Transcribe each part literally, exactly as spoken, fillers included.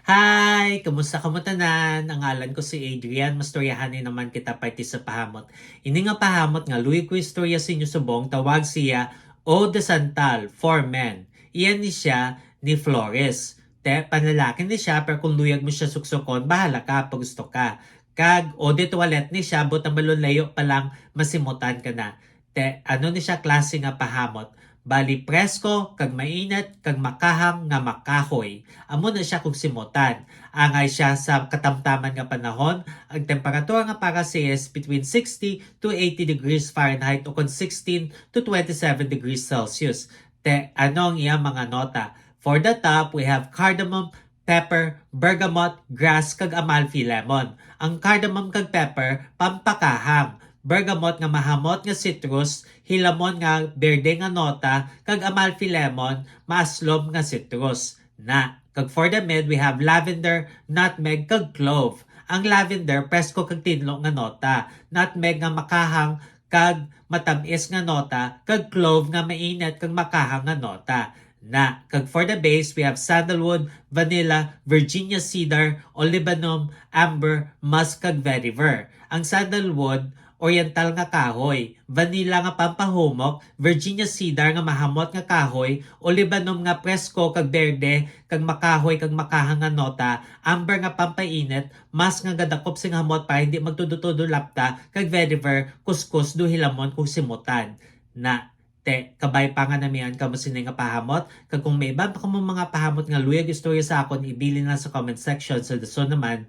Hi! Kamusta kamo tanan? Ang ngalan ko si Adrian. Mastoryahanay naman kita parte sa pahamot. Ini nga pahamot nga luyag ko istorya sa inyo subong, tawag siya Eau de Santal for men. Iya ni siya ni Flores. Te, panlalaki ni siya, pero kung luyag mo siya suksukon, bahala ka, pag gusto ka. Kag eau de toilette ni siya, buot silingon layo pa lang masimutan ka na. Te, ano ni siya klase nga pahamot? Bali, presko, kag mainit, kag makahang nga makahoy. Amo na siya kung simutan. Angay siya sa katamtaman nga panahon, ang temperatura nga para siya is between sixty to eighty degrees Fahrenheit o kon sixteen to twenty-seven degrees Celsius. Te, ano ang iyang mga nota? For the top, we have cardamom, pepper, bergamot, grass, kag Amalfi lemon. Ang cardamom kag pepper, pampakahang. Bergamot nga mahamot nga citrus, hilamon nga berde nga nota, kag Amalfi lemon, maaslom nga citrus. Na, kag for the mid, we have lavender, nutmeg, kag clove. Ang lavender, presko kag tinlo nga nota. Nutmeg nga makahang kag matamis nga nota, kag clove nga mainit kag makahang nga nota. Na, kag for the base, we have sandalwood, vanilla, Virginia cedar, olibanum, amber, musk, kag vetiver. Ang sandalwood, oriental nga kahoy, vanilla nga pampahumok, Virginia cedar nga mahamot nga kahoy, olibanum nga presko kag berde, kag makahoy kag makahang nga nota, amber nga pampainit, musk nga gadakop sing hamot para hindi magtudo-tudo lapta, kag vetiver, kuskus, daw hilamon kung simutan. Na, te, kabay pa nga namian kamo sini nga pahamot, kag kung may iban pa kamo mga pahamot nga luyag istorya sa akon, ibilin lang sa comment section. Sa dason naman,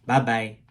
bye-bye.